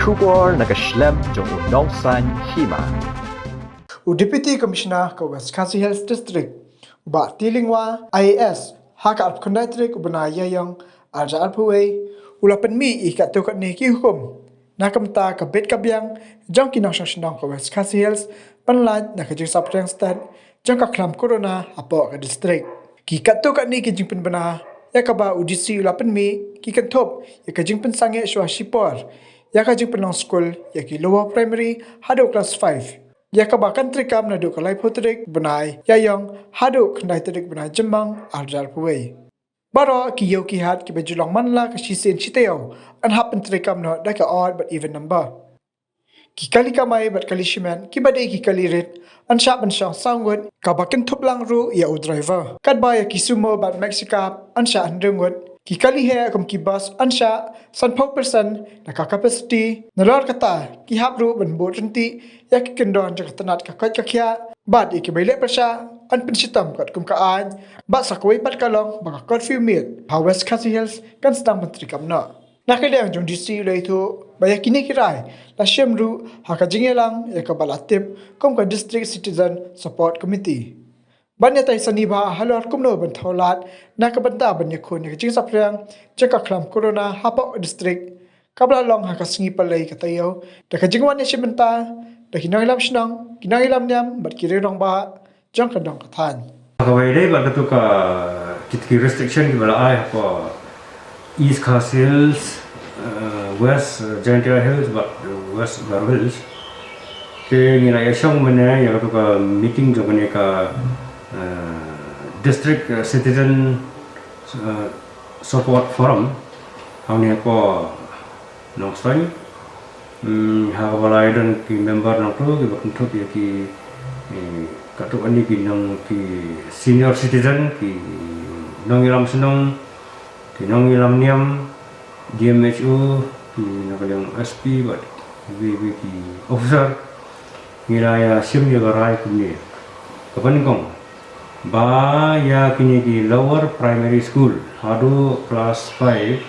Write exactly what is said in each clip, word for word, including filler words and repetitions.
Khubor na ka shlem jong u nongsan hima. U Deputy Commissioner ka West Khasi Hills District, u Bah T Lyngwa I A S, ha ka arphew khyndai tarik u bnai Ïaïong arhajar arphew wei, u la pynmih ïa katto katne ki hukum na ka bynta ka bit ka biang jong ki nongshong shnong ka West Khasi Hills, ban lait na ka jingsaphriang stet jong ka khlam corona hapoh ka district. Ki katto katne ki jingpynbna ïa kaba u D C u la pynmih ki kynthup ïa ka jingpynsangeh shuwa shipor ïa ka jingpynlong skul ïa ki lower primary haduh class five, ïa kaba kan treikam naduh ka laiphew tarik bnai Ïaïong haduh khyndai tarik bnai Jymmang arhajar arphew wei. Baroh ki ïew ki hat kiba ju long man la ka shisien shi taïew yn hap ban treikam noh da ka odd bad even number. Ki kali kamai bad kali shimet kiba dei ki kali rit yn shah ban shong saw ngut, kaba kynthup lang ruh ïa u driver. Katba ïa ki sumo bad maxi cab yn shah hynriew ngut. Ki kali heh kum ki bus yn shah sanphew percent na ka capacity. Nalor kata, ki hap ruh ban bud ryntih ïa ki kyndon jong ka tnat ka koit ka khiah, bad ïa ki bai leh pyrshah yn pynshitom katkum ka aiñ, bad sa kawei pat ka long ba ka curfew miet ha West Khasi Hills kan sdang ban treikam noh. Na ka liang jong D C u la ïathuh ba ïa kine ki rai la shim ruh ha ka jingïalang ïa kaba la tip kum ka District Citizen Support Committee, ban ïatai sani bha halor kumno ban thew lad na ka bynta ban ïakhun ïa ka jingsaphriang jong ka khlam corona hapoh district, kaba la long ha ka sngi Palei ka taïew da ka jingwan ïashim bynta da ki nongïalam shnong, ki nongïalam niam bad ki rangbah jong ka dong ka thaiñ. Kawei de bad katu ka kit ki restriction kiba la ai hapoh East Khasi Hills, uh, West, uh, Jaintia Hills bad, uh, West Garo Hills. Te ngi la ïashong mynne ïa katu ka meeting jong kane ka, uh, District, uh, Citizen, uh, Support Forum hangne hapoh Nongstoiñ. Hmm, ha kaba la ïadon ki member nangtu kiba kynthup ïa ki, eh, katto katne ki nong ki senior citizen, ki nongïalam shnong, ki nongïalam niam, D M H O, ki na ka liang S P bad kiwei kiwei ki officer. Ngi la ïashim ïa ka rai kumne. Kaba nyngkong, ba ïa kine ki lower primary school haduh class five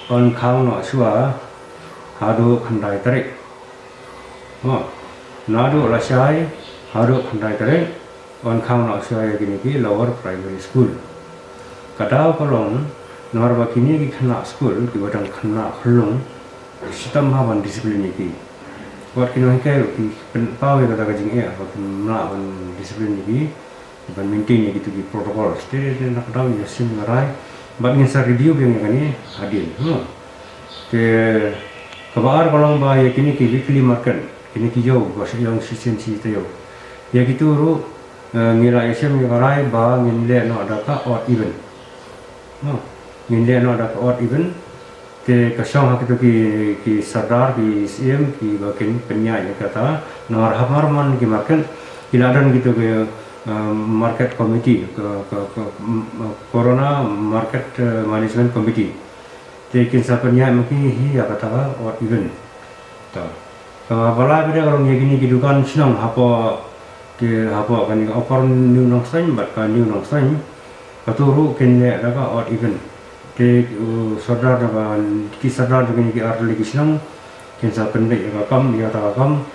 yn khang noh shuwa haduh khyndai tarik. Mo, naduh lashai haduh khyndai tarik yn khang noh shuwa ïa kine ki lower primary school. Ka daw ka long namar ba kine ki khynnah skul kiba dang khynnah khyllung, shitom bha ban discipline ïa ki. Wat ki nonghikai ruh ki pynpaw ïa kata ka jingeh ba kim lah ban discipline ïa ki, ban maintain ïa kitu ki protocol. Te, te na ka daw ngi ïashim ïa ka rai bad ngin sa review biang ïa kane hadien. Hmm. Te kaba ar ka long ba ïa kine ki weekly market, kine ki ïew ba shu ïong shisien shi taïew, ïa kitu ruh, eh, ngi la ïashim ïa ka rai ba ngin leh noh da ka odd even. Hmm. Ngin leh noh da ka odd even. Te ka shong ha kitu ki, ki sordar, ki C M, kiba kin pynïaid ïa kata. Namar ha mar man ki market ki la don kitu ki, eh, market committee, ka, ka, ka, mm, Corona Market, eh, Management Committee. Te kin sa pynïaid ma ki hi ïa kata ka odd even. To. Kaba lai pat de ka long ïa kine ki dukan shnong hapoh, ki hapoh kane ka Upper New Nongstoiñ bad ka New Nongstoiñ. Katu ruh kin leh da ka odd even. Te, uh, sordar da ka, ki sordar da kine ki artylli ki shnong kin sa pynbeit ïa ka kam, ïa kata ka kam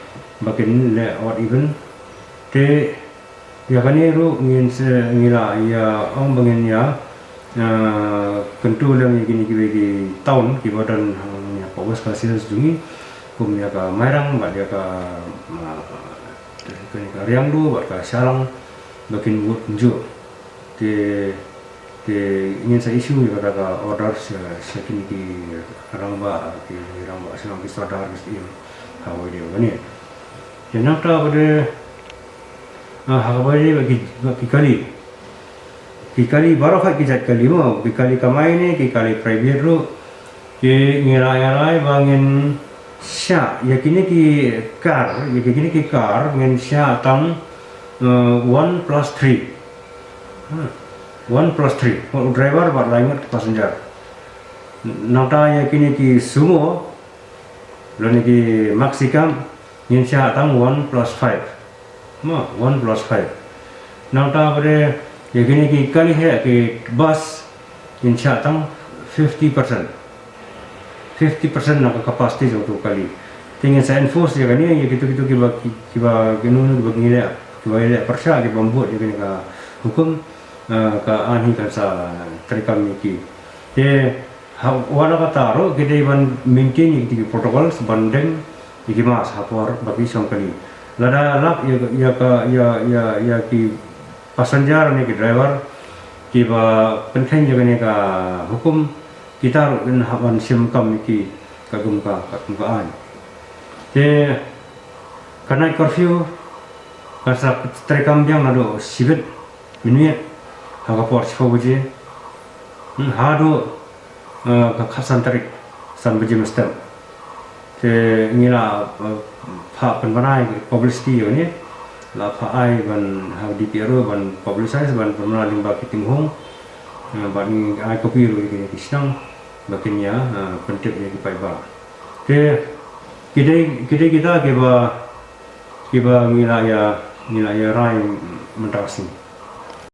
ba kin leh odd even. Te ïa kane ruh ngin sa, ngi la ïa ong ba ngin ïa, ah, kyntu lem ïa kine kiwei ki town kiba don, ah, ïa ka West Khasi Hills jong ngi, kum ïa ka Mairang bad ïa ka, ah, ka Riangdo bad ka Shillong ba kin bud kumjuh. Te, te ngin sa issue ïa kata ka order sha, sha kine ki rangbah, ki rangbah shnong, ki sordar, ki C M ha kawei de kane. Te nangta pat de, ah, ha kaba ïadei bad ki, bad ki kali. Ki kali baroh, ki jait kali mo, ki kali kamai ne ki kali private ruh. Ki, ngi la ïa rai ba ngin shah ïa kine ki car, ïa kine ki car ngin shah tang, eh, one plus three. Ha, one plus three. Mo, u driver bad lai ngut ki passenger. Nangta ïa kine ki sumo lane ki maxi cab ngin shah tang one plus five. Mo, one plus five. Nangta pat de ïa kine ki kali heh, ki bus, ngin shah tang fifty percent. fifty percent na ka capacity jong uto u kali. Te ngin sa enforce ïa kane, ïa kito kito kiba, kiba, kino kino kiba ngi leh, kiba leh pyrshah, kiba bud ïa kane ka hukum, eh, ka ain hi kan sa treikam ïa ki. Te ha, wat la katta ruh ki dei ban maintain ïa ki protocols, ban deng ïa ki mask ha por ba ki shong kali. Lada lap ïa, ïa ka, ïa, ïa, ïa ki passenger ne ki driver kiba pynkheiñ ïa kane ka hukum, kita ruh kin hap ban shim kam ïa ki katkum ka, katkum ka ain. Te ka night curfew kan sa treikam biang naduh shibit mynmiet ha ka por shiphew baje, hmm, haduh, eh, ka khatsan tarik san baje mynstep. Te ngi la, eh, phah pynbna ïa ki publicity ïa kane, la phah ai ban ha D P R O ban publicize, ban pynbna lyngba ki tnat, eh, bad ngi ai copy ruh ïa ki, ki shnong ba kin ïa, eh, pyntip ïa ki paidbah. Te ki dei, ki dei kita kiba, kiba ngi la ïa, ngi la ïa rai mynta ka sngi.